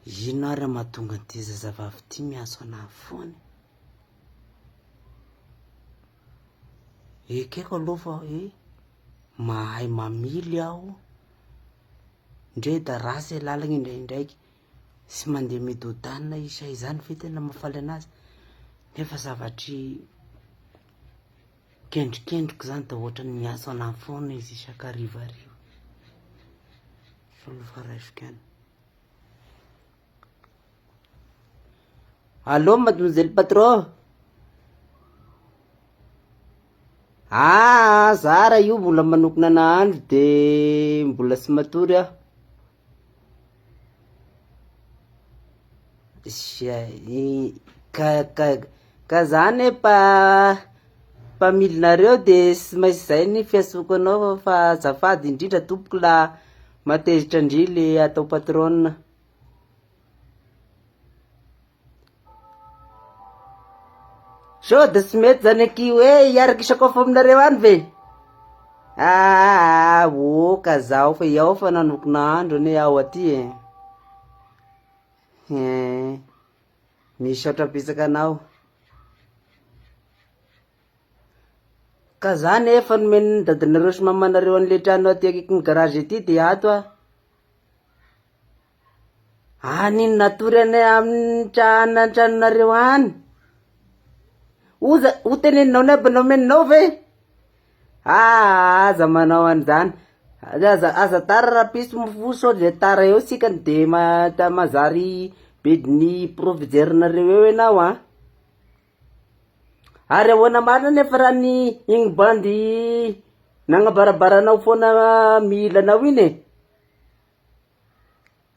Inona ary mahatonga an'ity zazavavy ity miantso anah foana? Ekeko aloha fa hoe mahay mamily aho, ndre da ratsy e lalagna indraindraiky, sy mandeha midodana isa izany ve tena mahafaly anazy? Nefa zavatry kendrikendriko zany da ohatran'ny miantso anah foana izy isan-karivariva. Fa aloha fa raisiko ihany. Allô mademoiselle patron? Aa zara io mbola manokona nahandro de mbola tsy matory aho. Sia i- ka ka ka za anie mpa- mpamilinareo de sy maintsy zay ny fiantsoako anao fa azafady indrindra tompoko la mahatezitra ndry le atao patronne. Sao de tsy mety zany akia hoe hiaraka hisakafo aminareo any ve? Aa oka zaho fa iaho fa nanokona andro anie aho aty e. Hein, misaotra betsaka anao. Ka za anie efa nomen'ny dadanareo sy mamanareo an'le trano aty akaikin'ny garage aty de ato aho. Any no natory anay amin'ny trano an-tranonareo any. Oza, ho teneninao ny aby nomeninao ve? Ah, aza manao an'izany. Aza, aza tara rahampitso mifoha sao de tara eo tsika de ma- ta- manjary bedin'ny profijerinareo eo ianao an. Ary ahoana marina nefa raha ny igny bandy nagnabarabaranao foana mila anao iny e?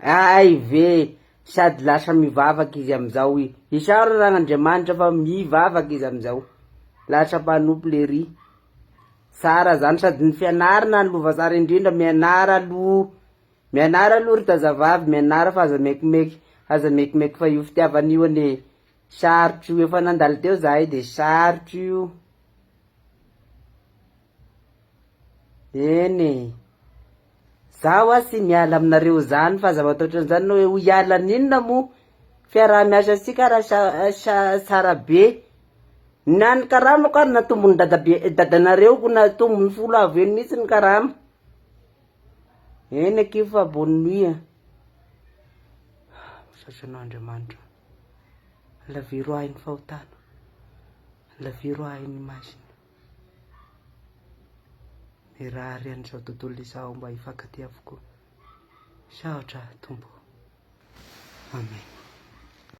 Hay ve! Sady lasa mivavaka izy amizao i. Isaorana an'Andriamanitra fa mivavaka izy amizao. Lasa mpanompo lery. Tsara zany sady ny fianarana no lova tsara indrindra, mianara aloha, mianara aloha ry zazavavy, mianara fa aza mekimeky, aza mekimeky fa io fitiavana io anie sarotro io, efa nandalo teo zahay de sarotro io. Eny e! Za hoa tsy miala aminareo zany fa aza matahotra an'izany anao hoe ho hiala an'inona moa? Fiaraha-miasa antsika raha sa- sa- tsara be. Na ny karamako ary natombon'ny dadabe dadanareo ko natombony folo avo heny mihitsy ny karama. Eny akia fa bonne nuit a. Misaotra anao Andriamanitra. Laviro ahy ny fahotana. Laviro ahy ny masina. Mirary an'izao tontolo izao mba hifankatia avokoa. Misaotra Tompo. Amen.